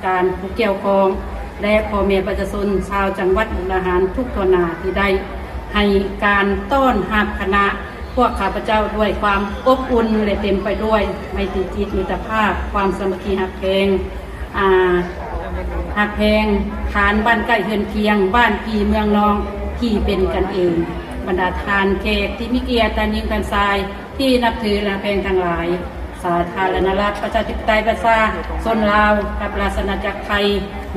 ການຜູ້ກ່ຽວຂ້ອງ ແລະ ພໍ່ແມ່ປະຊາຊົນຊາວຈັງຫວັດມຸກດາຫານທຸກທົ່ວໜ້າ ທີ່ໄດ້ໃຫ້ການຕ້ອນຮັບຄະນະພວກຂ້າພະເຈົ້າດ້ວຍຄວາມອົບອຸ່ນ ແລະ ເຕັມໄປດ້ວຍໄມຕີຈິດມິດຕະພາບ, ຄວາມສາມັກຄີຮັກແພງ, ອາ, ຮັກແພງ, ຖານບ້ານໃກ້ເຮືອນຄຽງ, ບ້ານພີ່ເມືອງນ້ອງທີ່ເປັນກັນເອງ, ບັນດາທ່ານແຂກທີ່ມີກຽດ, ທ່ານຍິງທ່ານຊາຍ ທີ່ນັບຖືແລະຮັກແພງທັງຫຼາຍ, ສາທາລະນະລັດ ປະຊາທິປະໄຕ ປະຊາຊົນລາວ ກັບລາຊະອານາຈັກໄທ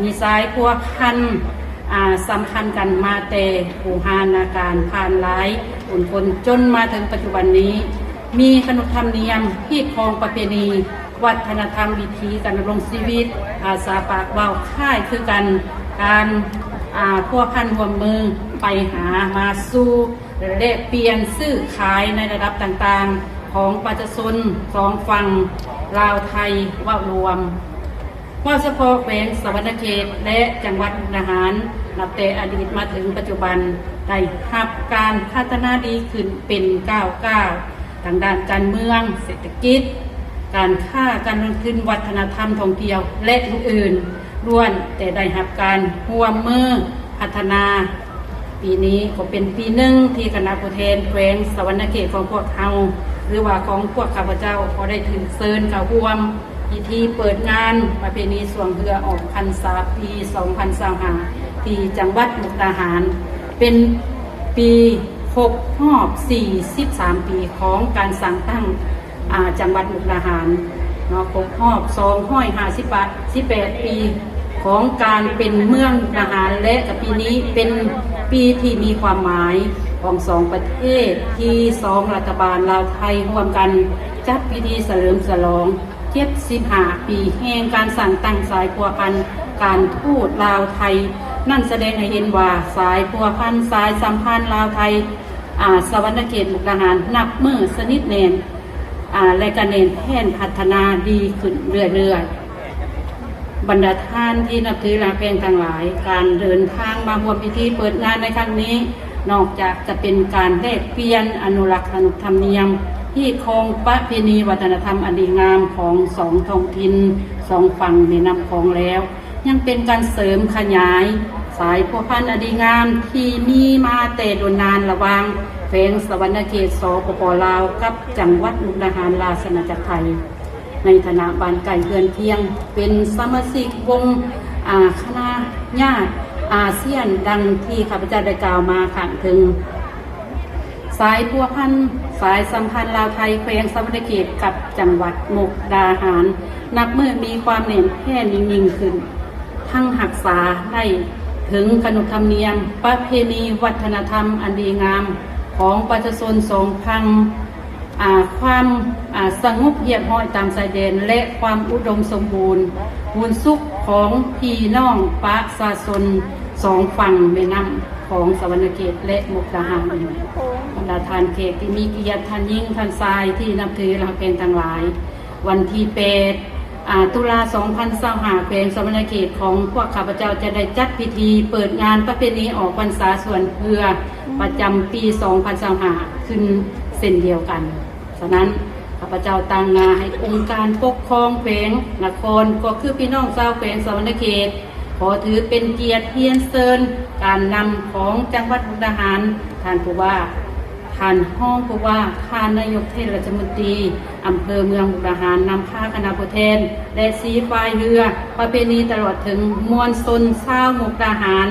ມີສາຍພົວພັນ, ອາ, ສຳພັນກັນມາແຕ່ບູຮານາການ ຜ່ານຫຼາຍຄົນຄົນ ຈົນມາເຖິງປັດຈຸບັນນີ້, ມີຂະໜົບທຳນຽມ, ຮີດຄອງປະເພນີ, ວັດທະນະທຳ, ວິຖີການດຳລົງຊີວິດ, ພາສາປາກເວົ້າຄ້າຍຄືກັນ, ການ, ອາ, ພົວພັນຮ່ວມມືໄປຫາມາສູ່ ແລະ ແລກປ່ຽນຊື້ຂາຍໃນລະດັບຕ່າງໆ ຂອງປະຊາຊົນສອງຝັ່ງລາວໄທເວົ້າລວມ. ເວົ້າສະເພາະແຂວງສະຫວັນນະເຂດ ແລະ ຈັງຫວັດມຸກດາຫານ ນັບແຕ່ອະດີດມາເຖິງປັດຈຸບັນ ໄດ້ຮັບການພັດທະນາດີຂຶ້ນເປັນກ້າວໆ ທາງດ້ານການເມືອງ, ເສດຖະກິດ, ການຄ້າ, ການລົງທຶນ, ວັດທະນະທຳ, ທ່ອງທ່ຽວ ແລະ ອື່ນໆ ລ້ວນແຕ່ໄດ້ຮັບການຮ່ວມມືພັດທະນາ. ປີນີ້ກໍເປັນປີໜຶ່ງທີ່ຄະນະຜູ້ແທນແຂວງສະຫວັນນະເຂດຂອງພວກເຮົາ ຫຼືວ່າຂອງພວກຂ້າພະເຈົ້າ ກໍໄດ້ຖືກເຊີນເຂົ້າຮ່ວມພິທີເປີດງານປະເພນີຊ່ວງເຮືອອອກພັນສາປີສອງພັນຊາວຫ້າ ທີ່ຈັງຫວັດມຸກດາຫານ ເປັນປີຄົບຮອບສີ່ສິບສາມປີຂອງການສ້າງຕັ້ງ ອາ ຈັງຫວັດມຸກດາຫານເນາະ ຄົບຮອບສອງຮ້ອຍຫ້າສິບປາຍ ສິບແປດປີຂອງການເປັນເມືອງມຸກດາຫານ ແລະ ກະປີນີ້ເປັນປີທີ່ມີຄວາມໝາຍຂອງສອງປະເທດ ທີ່ສອງລັດຖະບານລາວໄທຮ່ວມກັນຈັດພິທີສະເຫຼີມສະຫຼອງເຈັດສິບຫ້າປີແຫ່ງການສ້າງຕັ້ງສາຍພົວພັນການທູດລາວໄທ. ນັ້ນສະແດງໃຫ້ເຫັນວ່າສາຍພົວພັນ, ສາຍສຳພັນລາວໄທ ອາ ສະຫວັນນະເຂດມຸກດາຫານ ນັບມື້ສະໜິດແໜ້ນ ອາ ແລະ ກະແໜ້ນແຟ້ນ ພັດທະນາດີຂຶ້ນເລື້ອຍໆ. ບັນດາທ່ານທີ່ນັບຖືແລະຮັກແພງທັງຫຼາຍ, ການເດີນທາງມາຮ່ວມພິທີເປີດງານໃນຄັ້ງນີ້ ນອກຈາກຈະເປັນການແລກປ່ຽນອະນຸລັກຂະໜົບທຳນຽມ ຮີດຄອງປະເພນີວັດທະນະທຳອັນດີງາມຂອງສອງທ້ອງຖິ່ນ ສອງຝັ່ງແມ່ນ້ຳຂອງແລ້ວ ຍັງເປັນການເສີມຂະຫຍາຍສາຍພົວພັນອັນດີງາມທີ່ມີມາແຕ່ດົນນານລະຫວ່າງແຂວງສະຫວັນນະເຂດ ສປປ ລາວ ກັບຈັງຫວັດມຸກດາຫານ ລາຊະອານາຈັກໄທ ໃນຖານະບ້ານໃກ້ເຮືອນຄຽງ ເປັນສະມາຊິກວົງ ອາ ຄະນະຍາດອາຊຽນ ດັ່ງທີ່ຂ້າພະເຈົ້າໄດ້ກ່າວມາຂ້າງເທິງ. ສາຍພົວພັນ, ສາຍສຳພັນລາວໄທແຂວງສະຫວັນນະເຂດກັບຈັງຫວັດມຸກດາຫານ ນັບມື້ມີຄວາມແໜ້ນແຟ້ນຍິ່ງໆຂຶ້ນ, ທັງຮັກສາໄດ້ເຖິງຂະໜົບທຳນຽມ, ປະເພນີ, ວັດທະນະທຳອັນດີງາມຂອງປະຊາຊົນສອງຝັ່ງ, ອາ, ຄວາມ, ອາ, ສະຫງົບຮຽບຮ້ອຍຕາມຊາຍແດນ ແລະ ຄວາມອຸດົມສົມບູນ, ບຸນສຸກຂອງພີ່ນ້ອງປະຊາຊົນສອງຝັ່ງແມ່ນ້ຳ ຂອງສະຫວັນນະເຂດ ແລະ ມຸກດາຫານ. ບັນດາທ່ານແຂກທີ່ມີກຽດ, ທ່ານຍິງ, ທ່ານຊາຍທີ່ນັບຖືແລະຮັກແພງທັງຫຼາຍ, ວັນທີແປດ ອາ ຕຸລາ ສອງພັນຊາວຫ້າ ແຂວງສະຫວັນນະເຂດຂອງພວກຂ້າພະເຈົ້າຈະໄດ້ຈັດພິທີເປີດງານປະເພນີອອກພັນສາສ່ວນເຮືອປະຈຳປີ ສອງພັນຊາວຫ້າ ຂຶ້ນເຊັ່ນດຽວກັນ. ສະນັ້ນ ຂ້າພະເຈົ້າຕາງໜ້າໃຫ້ອົງການປົກຄອງແຂວງນະຄອນ ກໍຄືພີ່ນ້ອງຊາວແຂວງສະຫວັນນະເຂດ ຂໍຖືເປັນກຽດຮຽນເຊີນການນຳຂອງຈັງຫວັດມຸກດາຫານ, ທ່ານຜູ້ວ່າ, ທ່ານຮອງຜູ້ວ່າ, ທ່ານນາຍົກເທດລັດຖະມົນຕີ, ອຳເພີເມືອງມຸກດາຫານ, ນຳພາຄະນະຜູ້ແທນ ແລະ ສີ່ຝ່າຍເຮືອປະເພນີ ຕະຫຼອດເຖິງມວນຊົນຊາວມຸກດາຫານ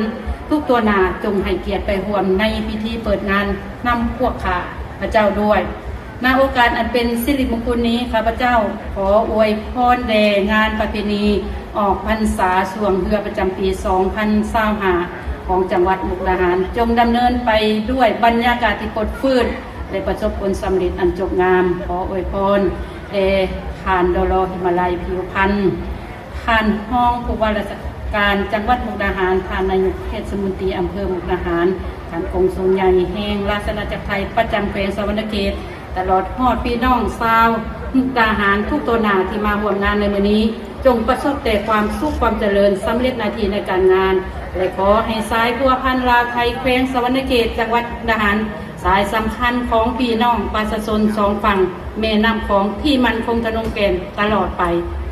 ທຸກທົ່ວໜ້າ ຈົ່ງໃຫ້ກຽດໄປຮ່ວມໃນພິທີເປີດງານນຳພວກຂ້າພະເຈົ້າດ້ວຍ. ນະໂອກາດອັນເປັນສິລິມຸງຄຸນນີ້, ຂ້າພະເຈົ້າຂໍອວຍພອນແດ່ງານປະເພນີອອກພັນສາຊ່ວງເຮືອປະຈຳປີ ສອງພັນຊາວຫ້າ ຂອງຈັງຫວັດມຸກດາຫານ ຈົ່ງດຳເນີນໄປດ້ວຍບັນຍາກາດທີ່ປົດຟື້ນ ແລະ ປະສົບຜົນສຳເລັດອັນຈົບງາມ. ຂໍອວຍພອນແດ່ທ່ານ ດລ ຫິມາໄລ ຜິວພັນ, ທ່ານຮອງຜູ້ວ່າລາຊະການຈັງຫວັດມຸກດາຫານ, ທ່ານນາຍົກເທດສະມົນຕີອຳເພີມຸກດາຫານ, ທ່ານກົງສຸນໃຫຍ່ແຫ່ງລາຊະອານາຈັກໄທປະຈຳແຂວງສະຫວັນນະເຂດ, ຕະຫຼອດຮອດພີ່ນ້ອງຊາວມຸກດາຫານທຸກທົ່ວໜ້າທີ່ມາຮ່ວມງານໃນມື້ນີ້, ຈົ່ງປະສົບແຕ່ຄວາມສຸກ, ຄວາມຈະເລີນ, ສຳເລັດໜ້າທີ່ໃນການງານ ແລະ ຂໍໃຫ້ສາຍພົວພັນລາວໄທແຂວງສະຫວັນນະເຂດ ຈັງຫວັດມຸກດາຫານ ສາຍສຳຄັນຂອງພີ່ນ້ອງປະຊາຊົນສອງຝັ່ງແມ່ນ້ຳຂອງທີ່ໝັ້ນຄົງທະນົງແກ່ນຕະຫຼອດໄປ.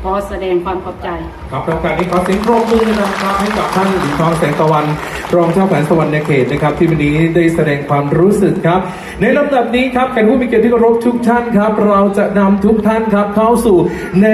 ຂໍສະແດງຄວາມຂອບໃຈ. ครับ โอกาสนี้ขอเสียงปรบมือดังๆครับ ให้กับท่านหลีทอง แสงตะวัน รองเจ้าแขวงสะหวันนะเขตนะครับ ที่วันนี้ได้แสดงความรู้สึกครับ ในลำดับนี้ครับ แขกผู้มีเกียรติที่เคารพทุกท่านครับ เราจะนำทุกท่านครับ เข้าสู่ใน